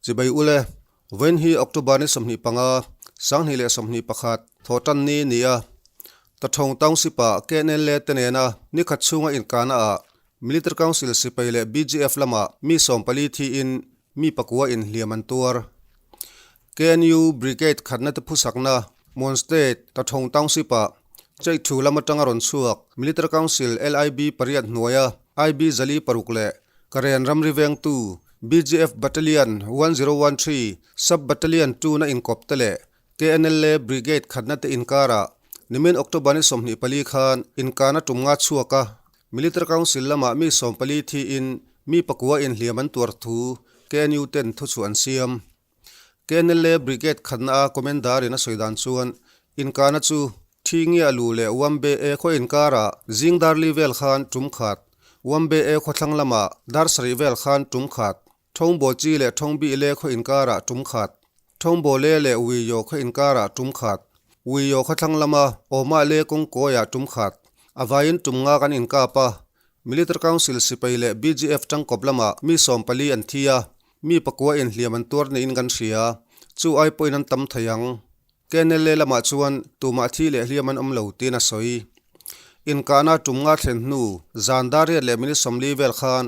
Chibai ule, vawiin hi October ni 25, 2021, thawhtan ni ni a. Tathawng Township ah KNLA te nena nikhat chhunga inkahna ah Military Council sipai leh BGF lamah mi 14 thiin mi pakua inhliam an tuar. KNU Brigade khatna te phusakna Mon State Tathawng Township ah Cheih thu lam atanga rawn chhuak Military Council LIB pariat hnuaia IB 406 leh Karen ramri vengtu BGF Battalion 1013 Sub Battalion 2 na inkawp te leh KNLA Brigade khatna te inkarah nimin October ni 24 khan inkana tum nga chhuak a, Military Council lamah mi 14 thiin mi pakua inhliam an tuar thu KNU ten thuchhuah an siam. KNLA Brigade khatna a Commander in a sawi dan chuan inkana chu thi nge a lu leh Wambe e khaw inkarah zing darli vel khan tum khat, Wambe e khawthlang lamah dar sarih vel khan tum khat, Thongbo chi leh Thongbi le khaw inkarah tum khat, Thongbo le leh Uiyo khaw inkarah tum khat, Uiyo khawthlang lama Awmah le kawngkawiah tum khat, a vaiin tum nga kan inkap a, Military Council sipai leh BGF tangkawp lamah mi 14 an thi a, Mi pakua inhliam an tuar niin kan hria, chu ai pawhin an tam thei ang. KNLA lamah chuan tumah thi leh hliam an awm lo tiin a sawi. Inkahna tum nga thlen hnu zan dar riat leh minute 40 vel khan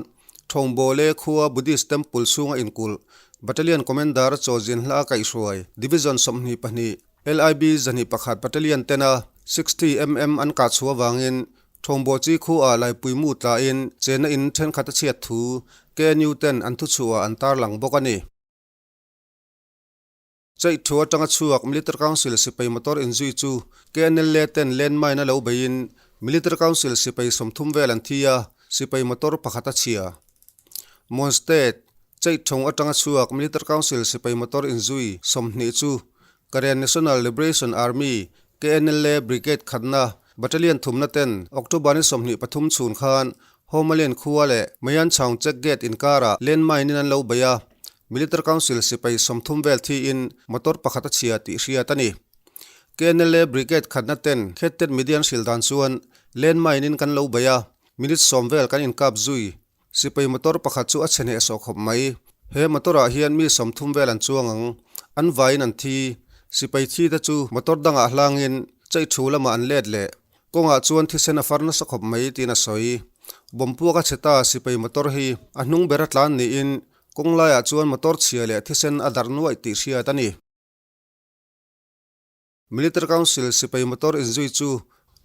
Thongbawle khua Buddhist Temple chhunga inkulh Battalion Commander Chaw Zin Hla kaihhruai Division 22 LIB 101 Battalion tena 60 mm an kah chhuah avangin Thawngbaw chi khuaah laipui mu tlain chenna in thenkhat a chhiat thu KNU ten an thuchhuah an tarlang bawk a ni. Cheih thu atanga chhuak Military Council sipai motor inzui chu KNLA ten landmine a lo beiin Military Council sipai 30 vel an thi a, sipai motor pakhat a chhia. Mon State, Cheih thawng atanga chhuak Military Council sipai motor inzui 20 chu Karen National Liberation Army, KNLA, Brigade khatna Battalion thumna ten October ni 23 chhun khan Homalen khua leh Mayanchaung Check Gate inkarah landmine in an lo bei a, Military Council sipai 30 vel thiin motor pakhat a chhia tih hriat a ni. KNLA Brigade khatna ten Khettet Median hril dan chuan landmine in kan lo bei a, minute 10 vel kan inkap zui. Sipai motor pakhat chu a chhe hneh sawh khawp mai. He motor ah hian mi 30 vel an chuang ang. An vaiin an thi. Sipai thi te chu motor dangah hlangin cheih thu lamah an let leh. Kawngah chuan thisen a far nasa khawp mai tiin a sawi. Bawmpuak a chhe ta sipai motor hi a hnung ber a tlan niin kawng laiah chuan motor chhia leh thisen a darh nuaih tih hriat a ni. Military Council sipai motor inzui chu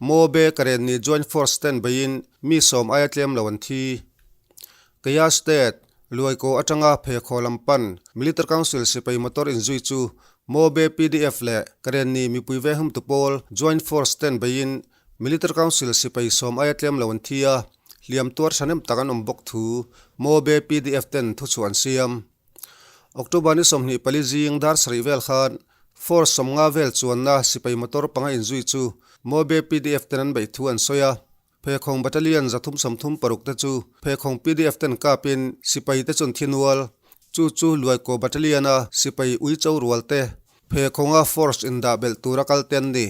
Mobe Karenni Joint Force ten beiin mi 10 aia tlem lo an thi. Kaya State, Luaikaw atanga Phekhaw lam pan Military Council sipai motor inzui chu Mobe PDF leh Karenni mipui vehum tu pawl Joint Force ten beiin Military Council sipai 10 aia tlem lo an thi a, hliam tuar thanem tak an awm bawk thu Mobe PDF ten thuchhuah an siam. October ni 24 zing dar sarih vel khan Force 50 vel chuanna sipai motor panga inzui chu Mobe PDF ten an beih thu an sawi a. Phekhawng Battalion 336 te chu Phekhawng PDF ten kapin sipai te chu an thi nual. Chu chu Luaikaw Battalion a sipai ui cho rual te Phekhawnga force indah belh tura kal te an ni.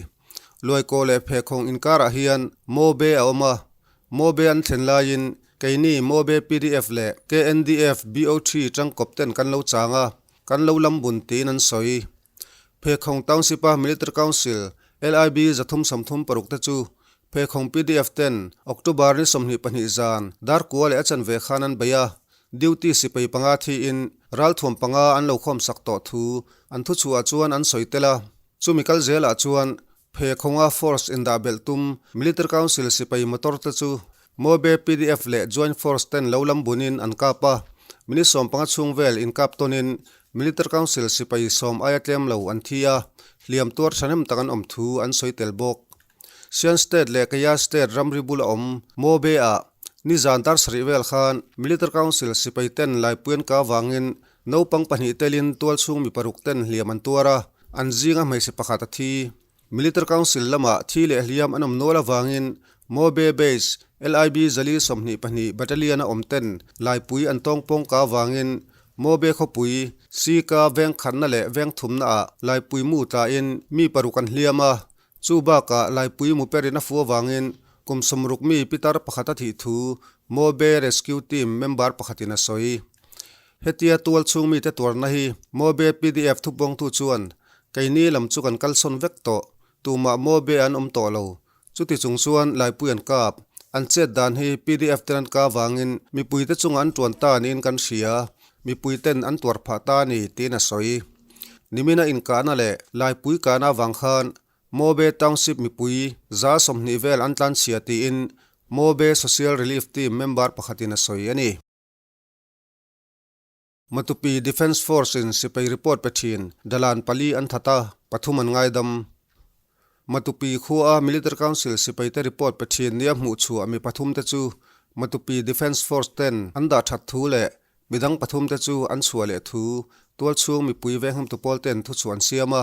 Luaikaw leh Phekhawng inkarah hian Mobe a awm a, Mobe an thlen laiin keini Mobe PDF leh KNDF BOT tangkawp ten kan lo chang a, kan lo lam bun tiin an sawi. Phekhawng Township a Military Council LIB 336 te chu Phekhawng PDF ten October ni 22 zan dar kua leh a chanve khan an bei a, duty sipai panga thiin ralthuam panga an lo khawm sak tawh thu an thuchhuah chuan an sawi tel a. Chumi kal zelah chuan Phekhawnga force indah belh tum Military Council sipai motor te chu Mobe PDF leh Joint Force ten lo lam bunin an kap a, minute 15 chhung vel inkap tawnin Military Council sipai 10 aia tlem lo an thi a, hliam tuar thahnem tak an awm thu an sawi tel bawk. Shan State leh Kaya State ramri bula awm Mobe ah nizan dar sarih vel khan Military Council sipai ten laipuian ka avangin naupang pahnih telin tual chhung mi paruk ten hliam an tuar a, an zinga hmeichhe pakhat a thi. Military Council lamah thi leh hliam an awm nual avangin Mobe Base LIB 422 Battalion a awm ten laipui an tawngpawng ka avangin Mobe khawpui Sika veng khatna leh veng thumna ah laipui mu tlain mi paruk an hliam a, chu bakah laipui mu perin a fu avangin kum 60 mi pitar pakhat a thih thu Mobe Rescue Team member pakhatin a sawi. Hetia tual chhung mite tuarna hi Mobe pdf thupawngtu chuan keini lam chu kan kalsawn vek tawh, tumah Mobe an awm tawh lo. Chuti chung chuan Laipui an kap. An chet dan hi pdf ten an kah vangin mipuite chunga an tuan ta niin kan hria, mipuiten an tuar phah ta a ni tiin a sawi. Nimina inkahna leh Laipui kahna avang khan Mobe Township mipui 120 vel an tlanchhia tiin Mobe Social Relief Team member pakhatin a sawi a ni. Matupi Defence Force-in sipai report pe thin dalan pali an that a, pathum an ngaidam. Matupi khua a Military Council sipaite report pe thin nia hmuh chhuah mi pathum te chu Matupi Defence Force ten an dah that thu leh midang pathum te chu an chhuah leh thu tualchhung mipui venghimtu pawl ten thuchhuah an siam a.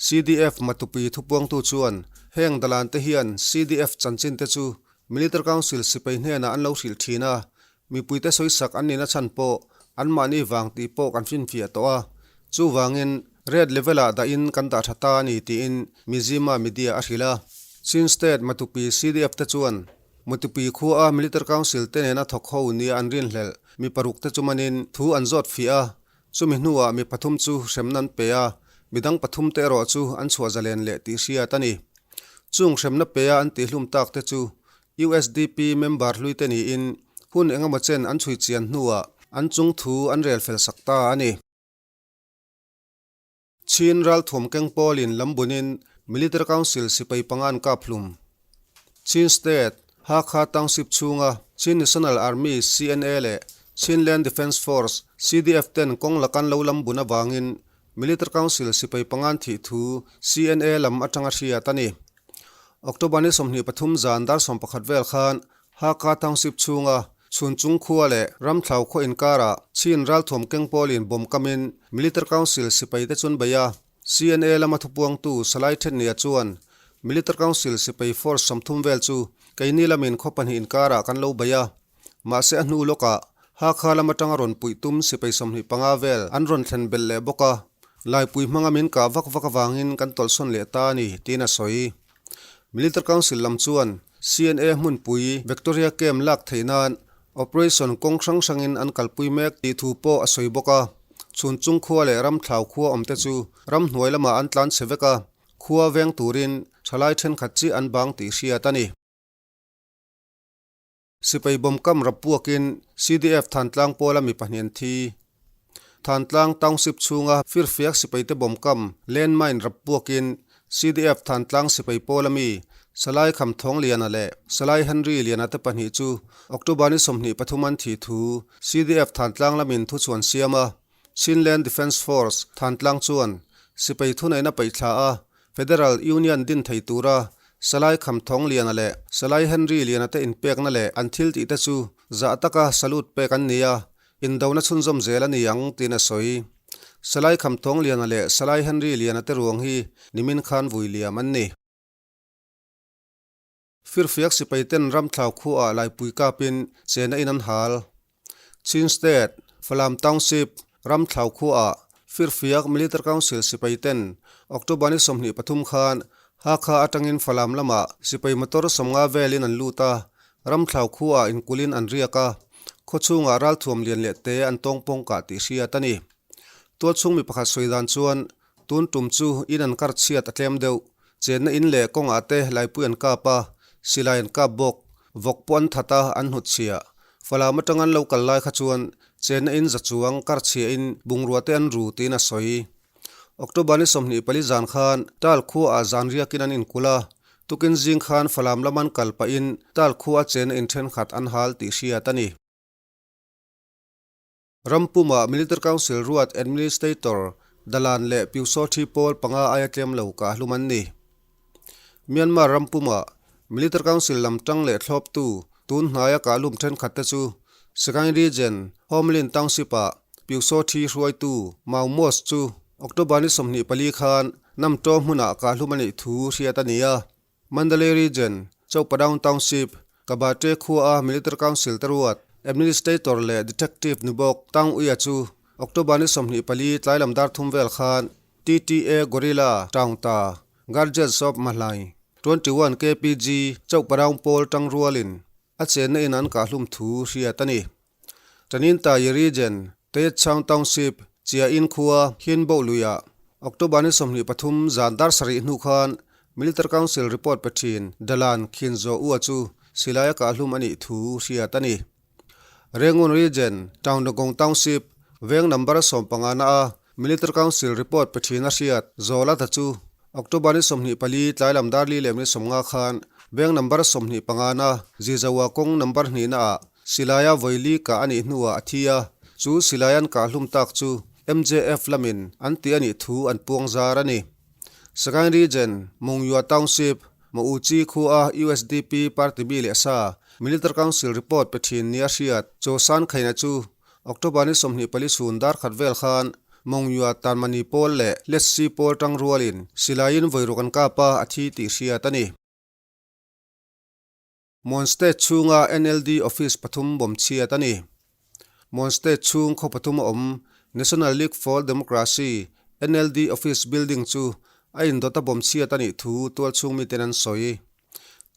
CDF Matupi thupuangtu chuan heng dalan te hian CDF chanchin te chu Military Council sipai hnenah an lo hrilh thin a, Mipuite sawisak an nihna chhan pawh anmahni vang tih pawh kan finfiah tawh a, chuvangin red level-ah dahin kan dah tha ta a ni tiin Mizzima media a hrilh a. Chin State Matupi CDF te chuan Matupi khua a Military Council te nena thawk ho nia an rinhlelh mi paruk te chu manin thu an zawt fiah a, chumi hnuah mi pathum chu hremna an pe a, midang pathum te erawh chu an chhuah zalen leh tih hriat a ni. Chung hremna pe a an tihhlum tak te chu USDP member hluite niin hun engemaw chen an chhui chian hnuah an chung thu an rel fel sak ta a ni. Chin ralthuam keng pawlin lam bunin Military Council sipai panga an kap hlum. Chin State, Hakha Township chhunga Chin National Army, CNA, leh Chinland Defence Force, CDF, ten kawng lakan lo lam bun avangin Military Council sipai panga an thih thu CNA lam atanga hriat a ni. October ni 23 zan dar 11 vel khan Hakha Township chhunga Chhunchung khua leh Ramthlau khaw inkarah Chin ralthuam keng pawlin bomb kamin Military Council sipai te chun bei a. CNA lama thupuangtu Salai Thennia chuan Military Council sipai force 30 vel chu keini lamin khaw pahnih inkarah kan lo bei a. Mahse a hnu lawkah Hakha lam atanga rawn puih tum sipai 25 vel an rawn thlen belh leh bawk a, Laipui hmanga min kah vak vak avangin kan tawlhsawn leh ta a ni, tiin a sawi. Military Council lam chuan CNA hmunpui Victoria Camp lak theih nan operation kawng hrang hrangin an kalpui mek tih thu pawh a sawi bawk a. Chhun chung khua leh ramthlau khua awmte chu ramhnuai lamah an tlan chhe vek a, khua veng turin thalai thenkhat chiah an bang tih hriat a ni. Sipai bawm kam rap puakin CDF Thantlang pawla mi pahnih an thi. Thantlang Township chhunga firfiak sipaite bawm kam landmine rap puakin CDF Thantlang sipai pawla mi Salai Kham Thawng Liana leh Salai Henry Liana te pahnih chu October ni 23 an thi thu CDF Thantlang lamin thuchhuan siam a. Chinland Defence Force Thantlang chuan sipai thuneihna paihthla a Federal Union din thei tura Salai Khamthawng Liana leh Salai Henry Liana te inpekna leh an thil tih te chu zah taka salute pek an ni a, indona chhunzawm zel a ni ang tiin a sawi. Salai Khamthawng Liana leh Salai Henry Liana te ruang hi nimin khan vui liam an ni. Firfiak sipai ten ramthlau khuaah laipui kapin chena in an hal. Chin State, Falam Township, ramthlau khuaah Firfiak Military Council sipai ten October ni 23 khan Hakha atangin Falam lamah sipai motor 50 velin an lut a, ramthlau khuaah inkulhin an riak a, khawchhungah ralthuam lian leh te an tawngpawng kah tih hriat a ni. Tualchhung mi pakhat sawi dan chuan Tun tum chu in an kar chhiat a tlem deuh. Chenna in leh kawngah te laipui an kap a, silai an kap bawk. Vawk pawh an that a, an hnut chhiah. Falam atang an lo kal lai kha chuan chenna in za chuang kar chhiah in bungrua te an ru tiin a sawi. October ni 24 zan khan Tal khuaah zan riakin an inkulh a, tukin zing khan Falam lam an kal pahin Tal khua a chenna in thenkhat an hal tih hriat a ni. Rampuma Military Council ruat Administrator Dalan leh Pyusawthi pawl panga aia tlem lo kah hlum an ni. Myanmar rampuma Military Council lam tang leh thlawptu tun hnaia kah hlum thenkhat te chu Sagaing Region Homeland Township-ah Pyusawthi hruaitu Maung Mos chu October ni 24 khan Namtaw hmunah kah hlum a nih thu hriat a ni a. Mandalay Region, Chaupadang Township, Kabate khua a Military Council te ruat Administrator leh Detective ni bawk Tang Uia chu October ni 24 tlai lam dar thum vel khan TTA Gorilla Town ta Guardians of Mahlai 21 KPG Chaupadang pawl tang rualin a chenna in an kah hlum thu hriat a ni. Tanintayi Region. Tayetchaung Township, Chiain khua, Hinboh luiah October ni 23 zan dar sarih hnu khan Military Council report pe thin Dalan Khinzo Ua chu silaia kahhlum a nih thu hriat a ni. Rangoon Region, Taungdagong Township, veng number 15 na a Military Council report pe thin a hriat Zawla ta chu October ni 24 tlai lam dar li leh minute 50 khan veng number 25 na Zizawa kawng number hnihna ah silaia vawi li kah a nih hnuah a thi a, chu silai an kah hlum tak chu MJF lamin an tih a nih thu an puang zar a ni. Sagaing Region, Mongyua Township, Mauchi khua usdp party mi leh sa, Military Council report pe thin nia hriat Chawsan Khaina chu October ni 24 chhun dar khat vel khan Mongyua Tanmani pawl leh Letsi pawl tang rualin silaiin vawi ruk an kap a, a thi tih hriat a ni. Mon State chhunga NLD office pathum bawm chhiat a ni. Mon State chhung khaw pathum a awm National League for Democracy, NLD, office building chu a indawt a bawm chhiat a nih thu tualchhung miten an sawi.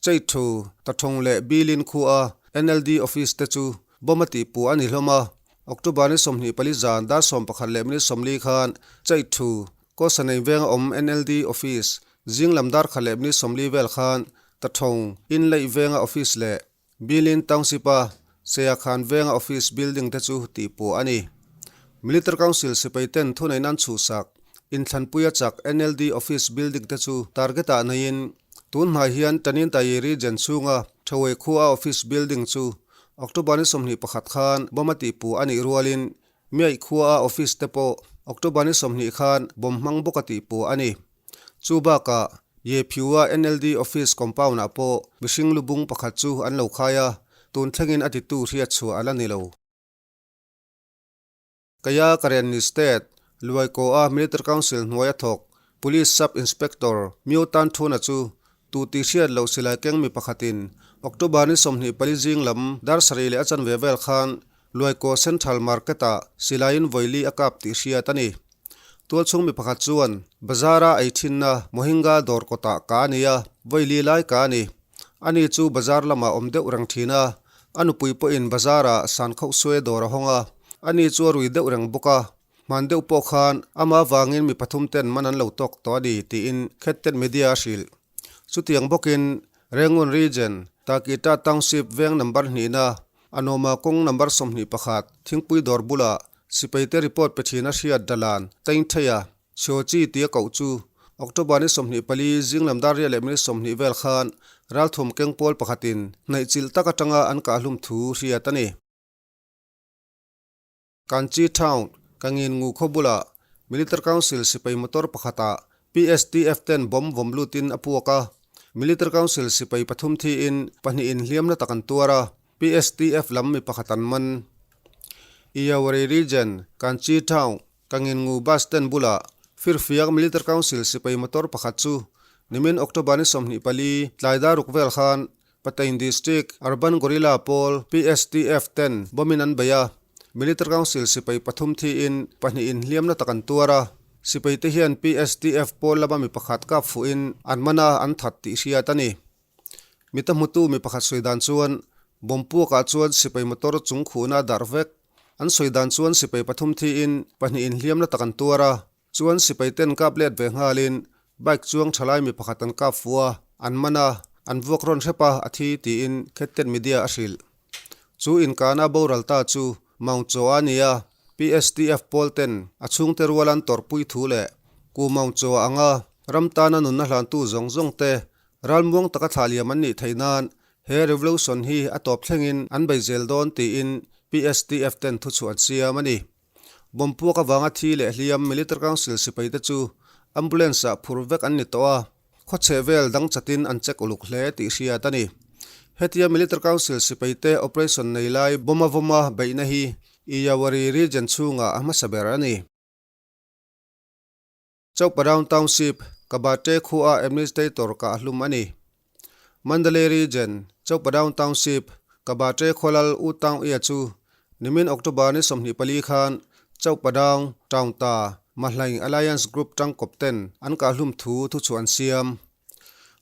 Cheithu, Tathawng leh Bilin khua NLD office te chu bomb a tihpuah a ni hlawm a. October ni 24 zan dar 11 leh minute 40 khan Cheithu, Kawsanei venga awm NLD office zing lam dar khat leh minute 40 vel khan Tathawng, Inleih venga office leh Bilin Township-a Seyakhan venga office building te chu tihpuah a ni. Military Council sipai ten thuneihna an chhuhsak, inthlanpuia chak NLD office building te chu target-ah neiin tun hnai hian Tanintayee region chhunga Thawei khua office building chu October ni 21 khan bomb a tihpuah a nih rualin Miaih khua office te pawh October ni 20 khan bomb hmang bawk a tihpuah a ni. Chu bakah Ye Phyu-a NLD office compound-ah pawh mihring lubung pakhat chu an lo khai a, tun thlengin a titu hriat chhuah a la ni lo. Kaya Karenni State, Luaikaw-a Military Council hnuai a thawk Police Sub Inspector Myo Tan Thuna chu tu tih hriat loh silai keng mi pakhatin October ni 24 zing lam dar sarih leh a chanve vel khan Luaikaw Central Market-ah silaiin vawi li a kap tih hriat a ni. Tualchhung mi pakhat chuan, Bazar-a ei thinna Mohinga dawr kawtah ka a ni a, vawi li lai ka a ni. Ani chu bazar lamah awm deuh reng thin a, a nupui pawhin bazar-ah san khauh suai dawr a hawng a, ani chu a rui deuh reng bawk a. Hman deuh pawh khan ama vangin mi pathum ten man an lo tawk tawh a ni, tiin Khettet Media a hrilh. Chutiang bawkin Rangoon Region, Takita Township veng number hnihna, Anawma kawng number 21, Thingpui dawr bulah Sipaite report pe thin a hriat dalan Tain Theia, Chhiochi tia koh chu October ni 24 zinglam dar riat leh minute 20 vel khan ralthum keng pawl pakhatin hnaih chilh tak atanga an kahhlum thu hriat a ni. Kanchi Town, Kangin Ngu khaw bulah Military Council sipai motor pakhatah PSTF ten bomb vawm lutin a puak a, Military Council sipai pathum thiin pahnihin hliamna tak an tuar a. PSTF lam mi pakhat an man. Iyawari Region, Kanchi Town, Kanginngu Bus Stand bulah Firfiak Military Council sipai motor pakhat chu nimin October ni 24 tlai dar ruk vel khan Patain District Urban Guerrilla pawl PSTF ten bomb in an bei a, Military Council sipai pathum thiin pahnih in hliamna tak an tuar a, sipai te hian PSTF pawl lama mi pakhat kap fuhin an man a, an that tih hriat a ni. Mita hmutu mi pakhat sawi dan chuan bomb puakah chuan sipai motor chung khuhna a darh vek. An sawi dan chuan sipai pathum thiin pahnih inhliamna tak an tuar a, chuan sipai ten kap let ve nghalin bike chuang thalai mi pakhat an kap fuh a, an man a, an vuak rawn hrep a, a thi tiin Khettet Media a hrilh. Chu inkana boral ta chu Maung Chaw a ni a, PSTF pawl ten a chhungte rual an tawrhpui thu leh Ku Maung Chaw anga ram tana nunna hlantu zawng zawng te Ralmuang taka thlah liam an nih theih nan he revolution hi a tawp thlengin an bei zel dawn tiin PSTF ten thuchhuah an siam a ni. Bomb puak avanga thi leh hliam Military Council sipai te chu ambulance ah phur vek an ni tawh a, khawchheh vel dang chatin an check uluk hle tih hriat a ni. Hetia Military Council sipai te operation nei lai bomb a vawma beihna hi Iyawari region chhungah a hmasa ber a ni. Chauhparaung Township, Kabate khua Administrator kah hlum a ni. Mandalay Region, Chauhparaung Township, Kabate khawlal U Taung Ia chu nimin October ni 24 khan Chauhparaung Town ta Mahlaing Alliance Group tangkawp ten an kah hlum thu thuchhuah an siam.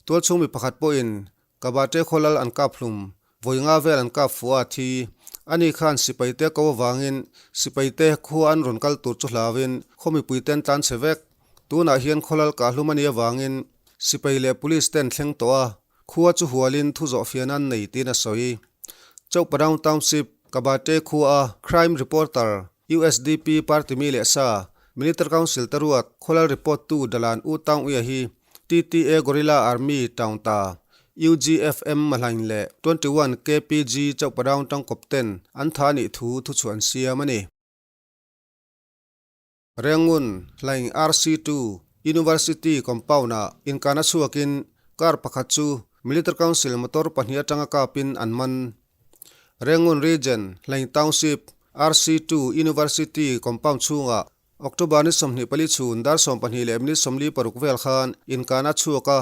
Tualchhung mi pakhat pawhin Kabate khawlal an kap hlum, vawi nga vel an kap fuh a thi. Ani khan sipaite ko avangin sipaite khua an rawn kal tur chu hlauin khaw mipuite an tlan chhe vek. Tunah hian khawlal kahlum a nih avangin sipai leh police te an thleng tawh a, khua chu hualin thu zawhfiahna an nei tiin a sawi. Chauhpadaung Township, Kabate khua a Crime Reporter, USDP party mi leh sa, Military Council te ruat khawlal report tu Dalan U Taung Uia hi TTA Gorilla Army Taung Ta, UGFM Mahlain leh 21 KPG Chauhpadaung tangkawp ten an tha nih thu thuchhuah an siam a ni. Rengun, Hlaing RC ii University compound-ah inkana chhuakin car pakhat chu Military Council motor pahnih atanga kapin an man. Rengun Region, Hlaing Township, RC ii University compound chhungah October ni 24 chhun dar 12 leh minute 46 vel khan inkana chhuak a,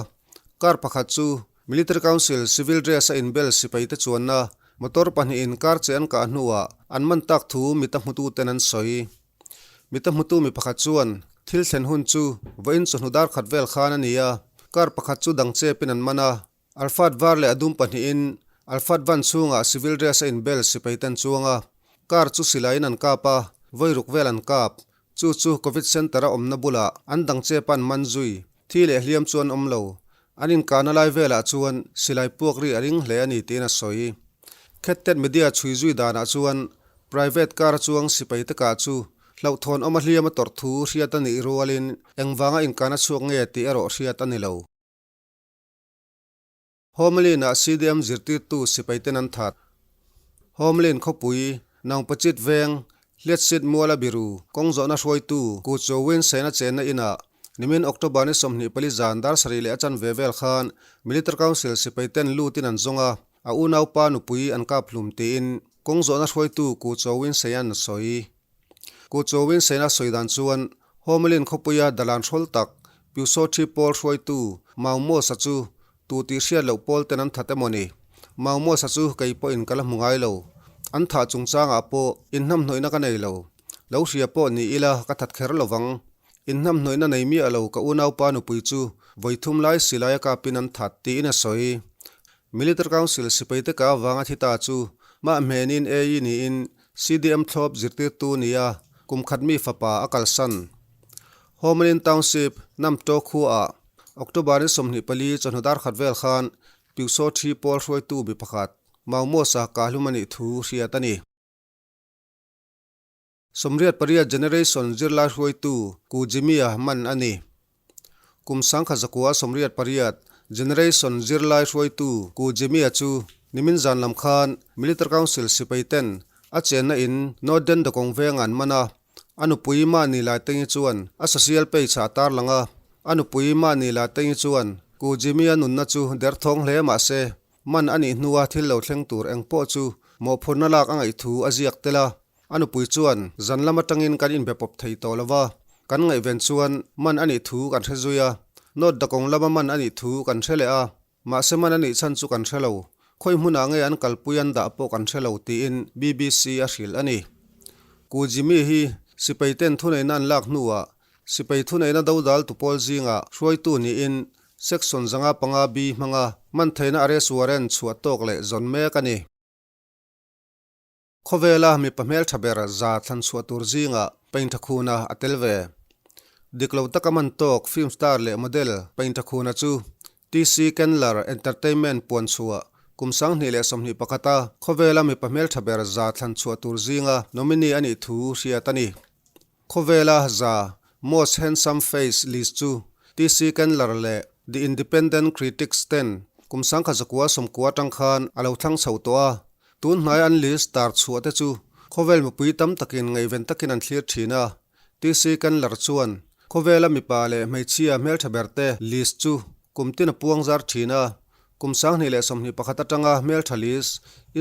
car pakhat chu Military Council civil dress a inbel sipaite chuanna motor pahnihin car che an kah hnuah an man tak thu mita hmututen an sawi. Mita hmutu mi pakhat chuan thil thlen hun chu vawiin chawhnu dar khat vel khan a ni a, car pakhat chu dang chepin an man a, Alphard var leh a dum pahnihin Alphard van chhungah civil dress a inbel sipai te an chuang a, car chu silaiin an kap a, vawi ruk vel an kap, chu chu Covid Centre a awmna bulah an dang chepa an man zui, thi leh hliam chu an awm lo, an inkahna lai velah chuan silai puak ri a ring hle a ni tiin a sawi. Khettet media chhui zui danah chuan Private car chuang sipai te kah chu hlauhthawn awm a hliam a tawrh thu hriat a nih rualin engvanga inkahna chhuak nge tih erawh hriat a ni lo. Homeland-ah CDM zirtirtu sipai ten an that. Homeland khawpui, Nangpachit veng, Hliatsit Muala Biru, kawng zawhna hruaitu Ku Chowin Sena chenna inah nimin October ni 24 zan dar sarih leh a chanve vel khan Military Council sipai ten lutin an zawng a, A unaupa nupui an kap hlum tiin kawng zawhna hruaitu Ku Chowin Seian a sawi. Ku Chowin Seina sawi dan chuan Homelin khawpuia dalan hrawl tak Pyusaw Thi pawl hruaitu Mau Mosa chu tu tih hriat loh pawl ten an that emaw ni. Mau Mosa chu kei pawhin ka la hmu ngai lo. An thah chungchangah pawh inhnamhnawihna ka nei lo. Lo hria pawh ni ila ka that kher lo vang. Inhnamhnawihna nei miah lo ka unaupa nupui chu vawithum lai silai a kapin an that tiin a sawi. Military Council sipaite ka avanga thi ta chu mah hmenin AE niin CDM thlawp zirtirtu nia kum khat mi fapa a kalsan. Homalin Township, Namto khuaah October ni 24 chawhnu dar khat vel khan Pyusaw Thi pawl hruaitu mi pakhat Maumosa kahlum a nih thu hriat a ni. 88 Generation zirlai hruaitu Ku Jimmy-a man a ni. Kum sangkhat zakua 88 Generation zirlai hruaitu Ku Jimmy-a chu nimin zan lam khan Military Council sipai ten a chenna in Northern Dakawng vengah an man a. A nupui mahni lai tengi chuan a social page ah a tarlang a. A nupui mahni lai tengi chuan Ku Jimmy-a nunna chu derthawng hle mah se man a nih hnua thil lo thleng tur eng pawh chu mawhphurhna lak a ngaih thu a ziak tel a. A nupui chuan, Zan lam atangin kan inbe pawp thei tawh lo va, kan ngaihven chuan man a nih thu kan hre zui a, North Dakawng lama man a nih thu kan hre leh a, mahse man a nih chhan chu kan hre lo, khawi hmunah nge an kalpui an dah pawh kan hre lo tiin BBC a hrilh a ni. Ku Jimmy hi sipai ten thuneihna an lak hnuah sipai thuneihna dodal tu pawl zingah hruaitu niin Section 505 B hmanga man theihna arrest warrant chhuah tawk leh zawn mek a ni. Khawvela mipa hmeltha ber za thlan chhuah tur zingah Painthakhuna a tel ve. Dik lo taka man tawk film star leh model Painthakhuna chu TC Candler Entertainment puan chhuah kum 2021 a khawvela mipa hmeltha ber za thlan chhuah tur zinga nominee a nih thu hriat a ni. Khawvela za Most Handsome Face list chu TC Candler leh The Independent Critics ten kum 1990 atang khan a lo thlang chho tawh a. Tun hnai an list tar chhuah te chu khawvel mipui tam takin ngaihven takin an thlir thin a. TC Candler chuan khawvela mipa leh hmeichhia hmeltha ber te list chu kum tin a puang zar thin a. Kum 2021 atanga hmeltha list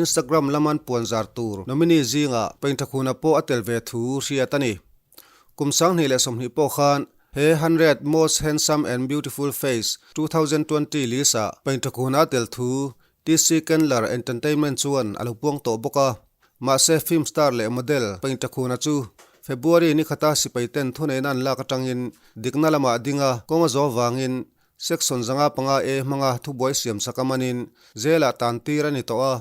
Instagram laman puan zar tur nominee zingah Painthakhuna pawh a tel ve thu hriat a ni. Kum 2020 pawh khan he 100 Most Handsome and Beautiful Face 2020 list-ah Painthakhuna a tel thu TC Candler Entertainment chuan a lo puang tawh bawk a. Mahse film star leh model Painthakhuna chu February ni khata sipai ten thuneihna an lak atangin dikna lamah ding a kawng a zawh vangin Section 505 A hmanga thubuai siam sak a manin jail-ah tan tir a ni tawh a.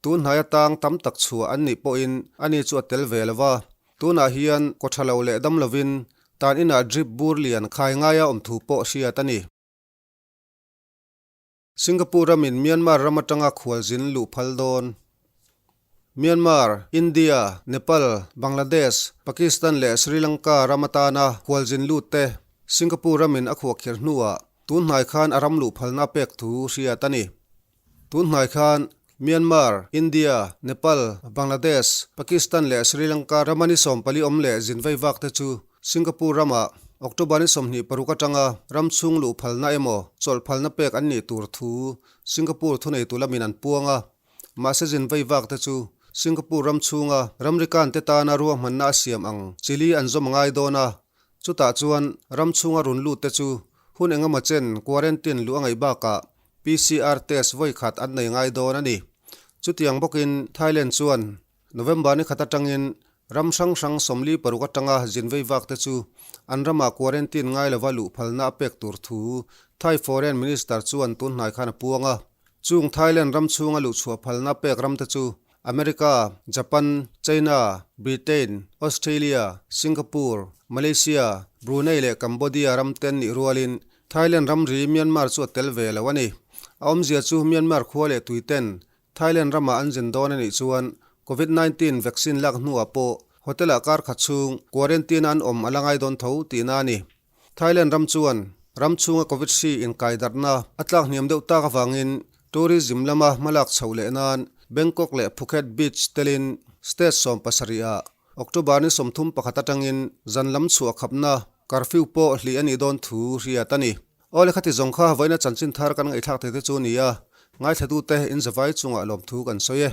Tun hnaia tang tam tak chhuah an nih pawhin ani chu a tel ve lo va. Tunah hian kaw tha lo leh dam lovin tan inah drip bur lian khai ngaia awm thu pawh hriat a ni. Singapore ramin Myanmar ram atanga khualzin luh phal dawn. Myanmar, India, Nepal, Bangladesh, Pakistan leh Sri Lanka ram atana khualzin lut te Singapore ramin a khuahkhirh hnuah tun hnai khan a ram luh phalna pek thu hriat a ni. Tun hnai khan Myanmar, India, Nepal, Bangladesh, Pakistan leh Sri Lanka rama ni 14 awm leh zin vei vak te chu Singapore rama October ni 26 atanga ram chhung luh phalna emaw chawlh phalna pek an nih tur thu Singapore thuneitu lamin an puang a. Mahse zin vei vak te chu Singapore ram chhunga ramrikan te tana ruahmanna a siam ang chili an zawm a ngai dawn a, chutah chuan ram chhunga run lut te chu hun engemaw chen quarantine luh a ngaih bakah PCR test vawi khat an nei ngai dawn a ni. Chutiang bawkin Thailand chuan November ni khat atangin ram hrang hrang 46 atanga zin vei vak te chu an ramah quarantine ngai lova luh phalna a pek tur thu Thai Foreign Minister chuan tun hnai khan a puang a. Chung Thailand ram chhunga luhchhuah phalna pek ram te chu America, Japan, China, Britain, Australia, Singapore, Malaysia, Brunei leh Cambodia ram ten nih rualin Thailand ramri Myanmar chu a tel ve lo a ni. A awmzia chu Myanmar khua leh tui ten Thailand ramah an zin dawn a nih chuan Covid 19 vaccine lak hnuah pawh hotel-ah kar khat chhung quarantine-a an awm a la ngai dawn tho tihna a ni. Thailand ram chuan ram chhunga Covid hri inkaidarhna a tlak hniam deuh tak avangin tourism lama hmalak chhoh leh nan Bangkok leh Phuket beach telin state 17 ah October ni 31 atangin zan lam chhuah khapna curfew pawh hlih a nih dawn thu hriat a ni. Aw le khati zawng kha vawiina chanchin thar kan ngaihthlak thei te chu a ni a, ngaithlatute in zavai chungah lawmthu kan sawi e.